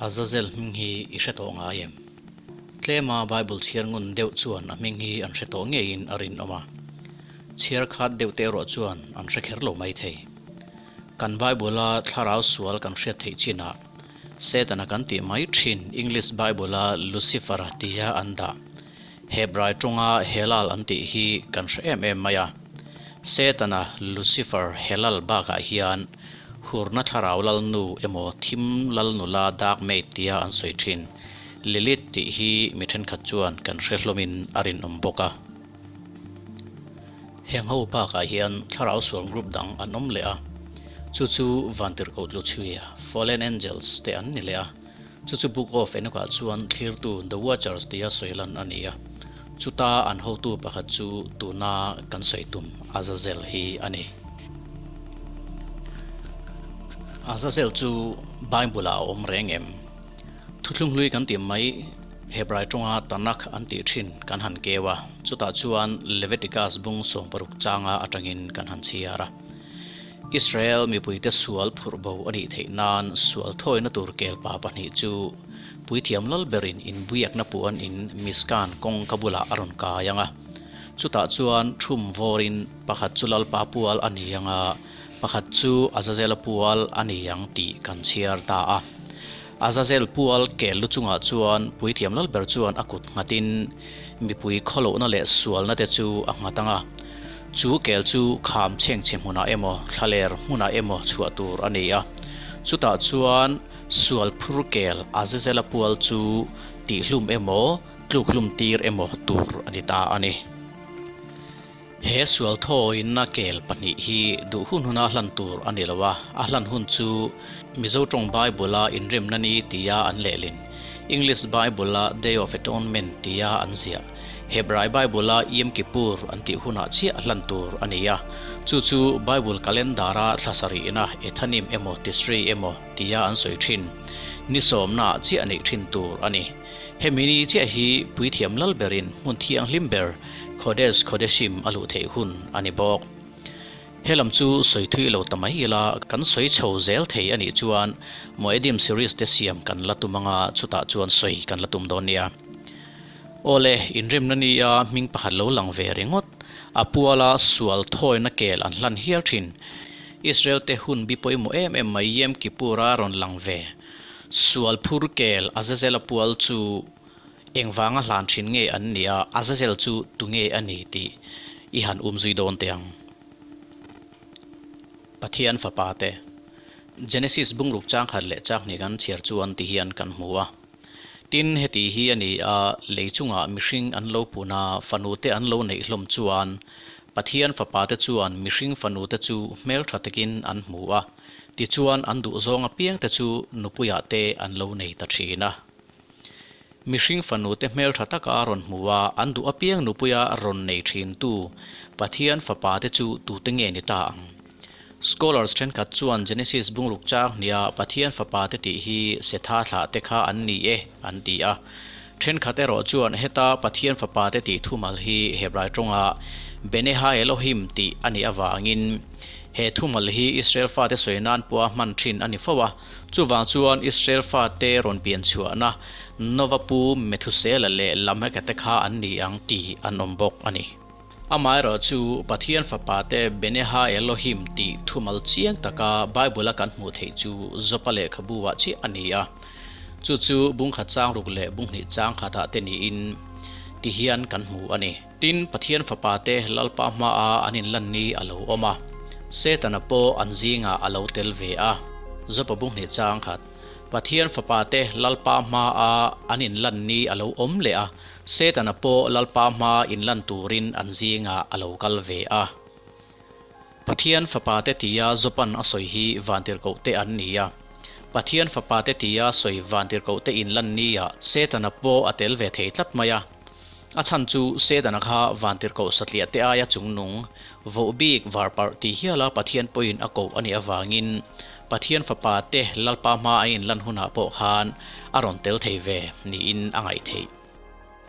Azazel hming hi i hre tawh ngai em? Tlema Bible chhiar ngun deuh chuan a hming hi an hre tawh ngeiin a rinawm a. Chhiar khat deuh te erawh chuan an hre kher lo mai thei. Kan Bible-a thlarau sual kan hriat theih chinah Setana kan tih mai thin English Bible-a Lucifer-a tia an dah Hebrai tawnga Helal an tih hi kan hre em em mai a. Setana, Lucifer, Helal bakah hian hurna thlarau lalnu emaw thim lalnula dark maid tia an sawi thin Lilith tih hi mi thenkhat chuan kan hre hlawmin a rinawm bawk a. Heng ho bakah hian thlarau sual group dang an awm leh a, chu chu Vantirhkoh Tluchhuia, Fallen Angels, te an ni leh a, chu chu Book of Enoch-ah chuan thlirtu The Watchers tia sawi lan a ni a, chuta an hotu pakhat chu tuna kan sawi tum Azazel hi a ni. Azazel chu Bible-ah a awm reng em? Thuthlung hlui kan tih mai Hebrai tawnga Tanakh an tih thin kan han keu a, chutah chuan Leviticus bung 16 changa atangin kan han chhiar a. Israel mipuite sual phurh bo a nih theih nan sual thawina tur kelpa pahnih chu puithiam lal berin inbuiakna puan in Mishkan kawngka bulah a rawn kai ang a. Chutah chuan thum vawrin pakhat chu Lalpa pual a ni ang a, Pakhat chu Azazela pual a ni ang tih kan chhiar ta a. Azazel pual kel lu chungah chuan puithiam lal ber chuan a kut nghatin mipui khawlohna leh sualna te chu a nghat ang a. Chu kel chu kham chhengchhe hmunah emaw thlaler hmunah emaw chhuah tur a ni a. Chutah chuan sual phur kel Azazela pual chu tihhlum emaw tlukhlum tir emaw tur a ni ta a ni. He sual thawinna kel pahnih hi duh hun huna hlan tur a ni lo a, a hlan hun chu Mizo tawng Bible-a inremna ni tia an lehlin, English Bible-a Day of Atonement tia an ziah, Hebrai Bible-a Yom Kippur an tih hunah chiah hlan tur a ni a, chu chu Bible calendar-a thla sarihna Ethanim emaw Tisri emaw tia an sawi thin ni sawmnaah chiah neih thin tur a ni. Hemi ni chiah hi puithiam lal berin hmun thianghlim ber Khodesh Khodeshim a luh theih hun a ni bawk. He lam chu sawi thui lo ta mai ila, kan sawi chho zel thei a nih chuan Moedim series te siam kan la tum anga chutah chuan sawi kan la tum dawn nia. Awle, inremna nia hming pakhat lo lang ve ringawt, a puala sual thawina kel an hlan hial thin. Israel te hun bi pawimawh em em mai Yom Kippur a rawn lang ve. Sual phur kel Azazela pual chu Engvanga hlan thin nge an nih a, Azazel chu tu nge a ni tih i han um zui dawn teh ang. Pathian fapa te, Genesis bungruk changkhat leh changhnih kan chhiar chuan ti hian kan hmu a. Tin, heti hi a ni a, lei chungah mihring an lo pun a, fanu te an lo neih hlawm chuan Pathian fapa te chuan mihring fanu te chu hmeltha takin an hmu a, tichuan an duhzawng apiang te chu nupuiah te an lo nei ta thin a. Mihring fanute hmeltha taka a rawn hmu a, an duh apiang nupuia rawn nei thintu Pathian fapate chu tute nge ni ta ang? Scholars thenkhat chuan Genesis bungruk chang hnia Pathian fapate tih hi Setha thlahte kha an ni e an ti a. Thenkhat erawh chuan heta Pathian fapate tih thumal hi Hebrai tawnga Beneha Elohim tih a nih avangin he thumal hi Israel fate sawi nan pawha hman thin a ni fo a. Chuvang chuan Israel fate rawn pian chhuahna Nova pu Methusela leh Lameka te kha an ni ang tih an awm bawk a ni. Amaherawh chu Pathian fapate Beneha Elohim tih thumal chiang taka Bible-a kan hmuh theih chu Jopa lehkhabu-ah chiah a ni a. Chu chu bungkhat chang ruk leh bunghnih chang khatah te niin ti hian kan hmu a ni. Tin, Pathian fapate Lalpa hmaah an inlan ni a lo awm a, Setana pawh an zingah a lo tel ve a. Jopa bunghnih chang khat, Pathian fapate Lalpa hmaah an inlan ni a lo awm leh a, Setana pawh Lalpa hmaa inlan turin an zingah a lo kal ve a. Pathian fapate tia Jopan a sawi hi vantirhkohte an ni a. Pathian fapate tia sawi vantirhkohte inlan niah Setana pawh a tel ve thei tlat mai a. A chhan chu Setana kha vantirhkoh satliah te aia chungnung, voh bik varparh tih hiala Pathian pawhin a koh a nih avangin Pathian fapate Lalpa hma a inlan hunah pawh khan a rawn tel thei ve niin a ngaih theih.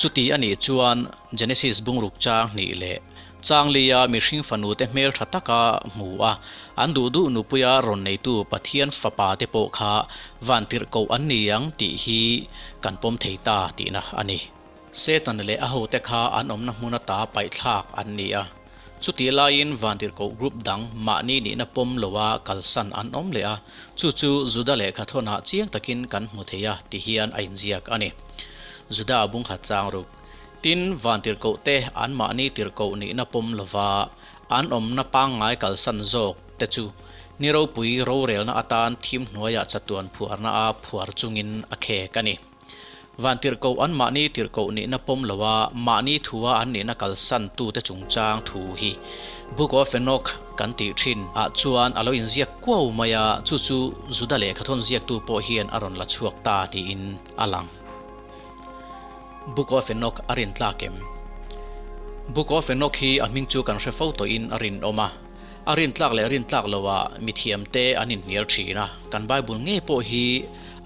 Chuti a nih chuan Genesis bungruk chang hnih leh Changlia mihring fanute hmel tha taka hmu a, an duh duh nupuia rawn neitu Pathian fapa te pawh kha vantirhkoh an ni ang tih hi kan pawm thei ta tihna a ni. Satan leh a hote kha an awmna hmun ata paihthlak an ni a. Chutih laiin vantirhkoh group dang mahni nihna pawm loa kalsan an awm leh a, chu chu Juda lehkha thawnah chiang takin kan hmu thei a ti hian a inziak a ni. Juda bungkhat chang ruk. Tin, vantirhkohte anmahni tirhkoh nihna pawm lova an awmna pangngai kalsan zawk te chu ni ropui rorelna atan thim hnuaiah chatuan phuarna a phuar chungin a khek a ni. Vantirhkoh anmahni tirhkoh nihna pawm loa mahni thua an nihna kalsan tute chungchang thu hi Book of Enoch kan tih thin ah chuan a lo inziak kuau mai a, chu chu Juda lehkhathawn ziaktu pawh hian a rawn la chhuak ta tiin a lang. Book of Enoch a rin tlak em? Book of Enoch hi a hming chu kan hre fo tawhin a rinawm a. A rin tlak leh rin tlak loah mithiamte an inhnial thin a, kan Bible ngei pawh hi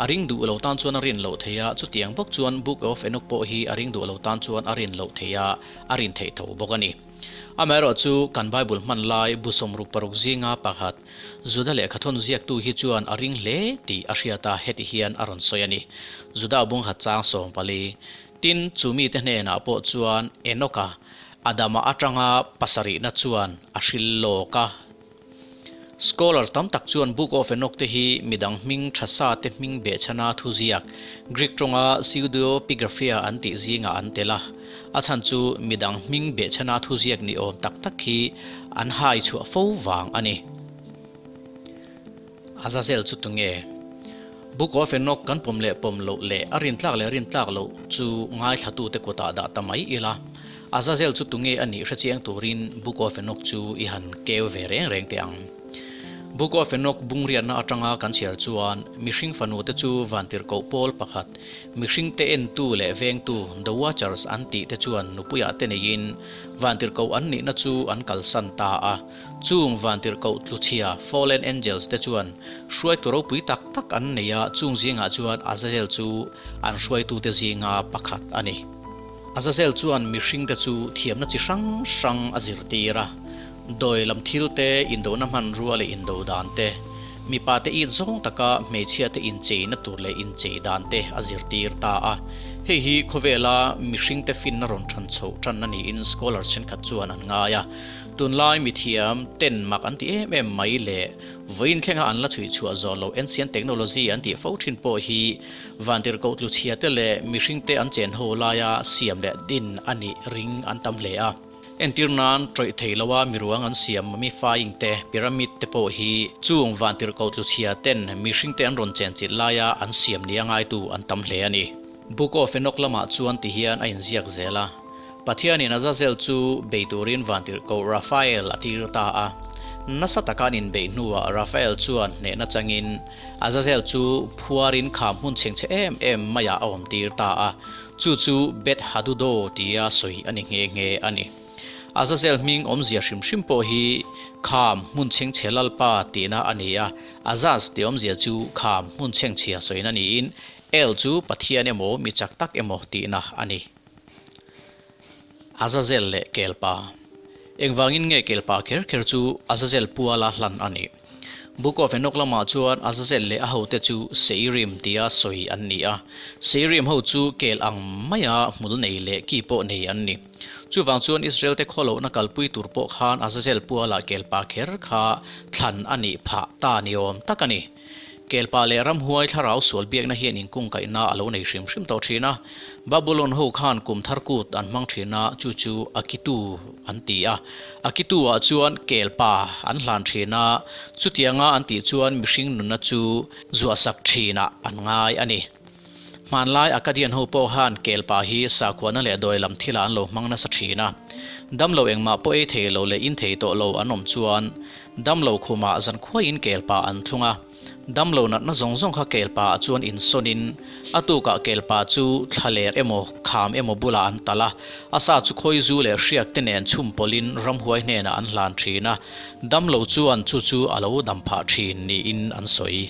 a ring duh lo tan chuan a rin loh theih a, chutiang bawk chuan Book of Enoch pawh hi a ring duh lo tan chuan a rin loh theih a, a rin theih tho bawk a ni. Amaherawh chu kan Bible hman lai bu 66 zinga pakhat Juda lehkhathawn ziaktu hi chuan a ring hle tih a hriat a, heti hian a rawn sawi a ni, Juda bunghat chang 14, Tin, chu mite hnenah pawh chuan Enoch-a Adama atanga pasarihna chuan a hril lawk a. Scholars tam tak chuan Book of Enoch te hi midang hming tha sa te hming behchhana thuziak, Greek tawnga pseudepigraphia an tih zingah an tel a. A chhan chu midang hming behchhana thuziak ni awm tak tak hi an hai chhuah fo vang a ni. Azazel chu tunge? Book of Enoch kan pawm leh pawm loh leh a rintlak leh rintlak loh chu ngaithlatute kutah dah ta mai ila. Azazel chu tunge a nih hrechiang turin Book of Enoch chu i han keu ve reng reng teh ang. Book of Enoch bungriatna atanga kan chhiar chuan mihring fanute chu vantirhkoh pawl pakhat, mihringte entu leh vengtu, the watchers, an tih te chuan nupuiah te neiin vantirhkoh an nihna chu an kalsan ta a. Chung vantirhkoh tluchhia, fallen angels, te chuan hruaitu ropui tak tak an nei a, chung zingah chuan Azazel chu an hruaitute zinga pakhat a ni. Azazel chuan mihringte chu thiamna chi hrang hrang a zirtir a, dawi lam thil te, indona hmanrua leh indo dan te, mipate it zawng taka hmeichhiate incheina tur leh inchei dan te a zirtir ta a. Hei hi khawvela mihringte finna rawn than chhoh tanna niin scholars thenkhat chuan an ngai a. Tunlai mithiam ten mak an ti em em mai leh vawiin thlenga an la chhuih chhuah zawh loh ancient technology an tih fo thin pawh hi vantirhkoh tluchhia te leh mihring te an chen ho laia siam leh din a nih ring an tam hle a. Entir nan tawih thei loa miruang an siam mummifying te, pyramid te pawh hi chung vantirhkoh tluchhia ten mihring te an rawn chen chilh laia an siam nia ngaitu an tam hle a ni. Book of Enoch lamah chuan tihian a inziak zel a. Pathianin Azazel chu bei turin vantirhkoh Raphael a tir ta a. Nasa taka an inbeih hnuah Raphael chuan hnehna changin Azazel chu phuarin kham hmun chhengchhe em em maiah a awmtir ta a, chu chu Beth Hadudo tia sawi a ni nghe nghe a ni. Azazel hming awmzia hrim hrim pawh hi Kham hmun chhengchhe Lalpa tihna a ni a, Azaz tih awmzia chu Kham hmun chhengchhia sawina niin El chu Pathian emaw mi chak tak emaw tihna a ni. Azazel leh Kelpa. Engvangin nge Kelpa kher kher chu Azazel puala hlan a nih? Book of Enoch lamah chuan Azazel leh a hote chu Seirim tia sawi an ni a. Seirim ho chu kel ang maia hmul nei leh ki pawh nei an ni. Chuvang chuan Israel-te khawlohna kalpui tur pawh khan Azazel puala Kelpa kher kha thlan a nih phah ta ni awm tak a ni. Kelpa leh ramhuai thlarau sual biakna hian inkungkaihna a lo nei hrim hrim tawh thin a. Babulon ho khan kum thar kut an hmang thin a, chu chu Akitu an ti a. Akitu ah chuan kelpa an hlan thin a, chutianga an tih chuan mihring nunna chu zuahsak thinah an ngai a ni. Hmanlai Akkadian ho pawh khan kelpa hi sakhuana leh dawi lam thilah an lo hmang nasa thin a. Damlo engmah pawh ei thei lo leh in thei tawh lo an awm chuan damlo khumah zankhuaiin kelpa an thlung a. Damlo natna zawng zawng kha kelpa ah chuan insawnin a tukah kelpa chu thlaler emaw kham emaw bulah an talh a. A sa chu khawizu leh hriak te nen chhum pawlhin ramhuai hnenah an hlan thin a. Damlo chuan chu chu a lo dam phah thin niin an sawi.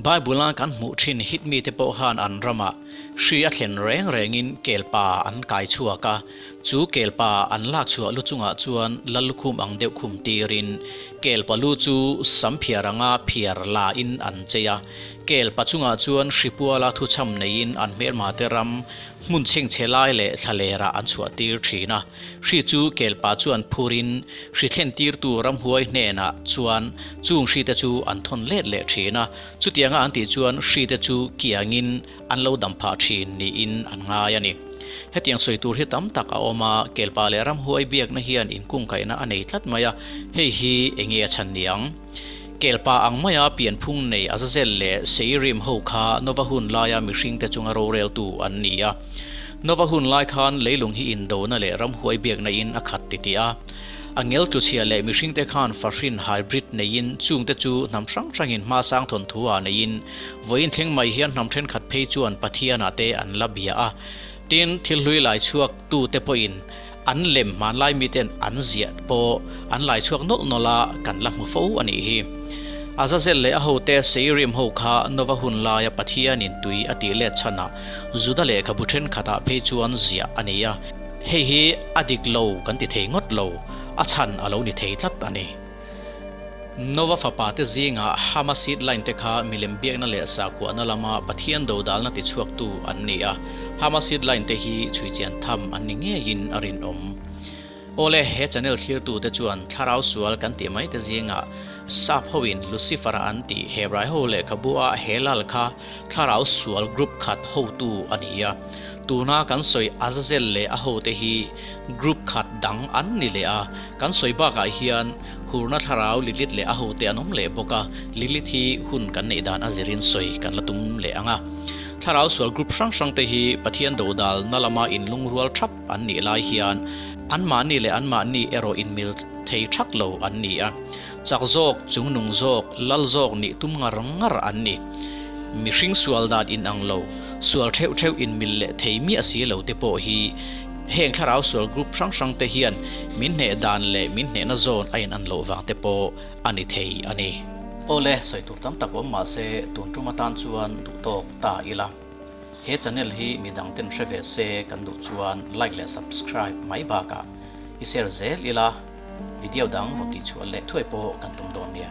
Bible-a kan hmuh thin hit mite pawh khan an ramah. Hri a thlen reng rengin kelpa an kai chhuak a, chu kelpa an lak chhuah lu chungah chuan lal lukhum ang deuh khum tirin kelpa lu chu sam phiar anga phiar la in an chei a. Kelpa chungah chuan hripuala thuchham neiin an hmelmate ram hmun chhengchhe lai leh thlalerah an chhuah tir thin a. Hri chu kelpa chuan phurin hri thlen tirtu ramhuai hnenah chuan chung hrite chu an thawn let leh thin a. Chutianga an tih chuan hrite chu kiangin an lo dam phah thin niin an ngai a ni. Hetiang sawi tur hi tam tak a awm a, kelpa leh ramhuai biakna hian inkungkaihna a nei tlat mai a, hei hi eng nge a chhan ni ang? Kelpa ang maia pianphung nei Azazel leh Seirim ho kha Nova hun laia mihringte chunga roreltu an ni a. Nova hun lai khan leilung hi indona leh ramhuai biakna in a khat titih a. A ngel tluchhia leh mihringte khan fahrin hybrid neiin chungte chu hnam hrang hrangin hmasang thawnthu ah neiin vawiin thleng mai hian hnam thenkhat phei chuan Pathianah te an la bia a. Tin, thil hlui lai chhuak tute pawhin an lem hmanlai miten an ziah pawh an lai chhuak nawlh nawlh a kan la hmu fo a nih hi. Azazel leh a hote Seirim ho kha Nova hun laia Pathianin tui a tih let chhanah Juda lehkhabu thenkhatah phei chuan ziah a ni a. Hei hi a dik lo kan ti thei ngawt lo, a chhan a lo ni thei tlat a ni. Nova fapa te zingah Hama seed line te kha milem biakna leh sakhuahna lama Pathian dodalna tichhuaktu an ni a, Hama seed line te hi chhuichian tham an ni ngeiin a rinawm. Awle, he channel thlirtute chuan thlarau sual kan tih mai te zingah Sap hoin Lucifer-a an tih Hebrai ho lehkhabu a Helal kha thlarau sual group khat hotu a ni a. Tuna kan sawi Azazel leh a hote hi group khat dang an ni leh a. Kan sawi bakah hian hurna thlarau Lilith leh a hote an awm leh bawk a, Lilith hi hun kan neih dan a zirin sawi kan la tum leh ang a. Thlarau sual group hrang hrangte hi Pathian dodalna lama inlungrual thap an nih lai hian anmahni leh anmahni erawh inmil thei thak lo an ni a. Chak zawk, chungnung zawk, lal zawk nih tum ngar ngar an ni. Mihring sual dan inang lo, sual theuh theuh inmil leh thei miah si lo te pawh hi heng thlarau sual group hrang hrang te hian min hneh dan leh min hnehna zawn a inan loh vang te pawh a ni thei a ni. Awle, sawi tur tam tak awm mahse tun tum atan chuan duhtawk ta ila. He channel hi midang ten hre ve se kan duh chuan like leh subscribe mai bakah i share zel ila video dang rawn tihchhuah leh thuai pawh kan tum dawn nia.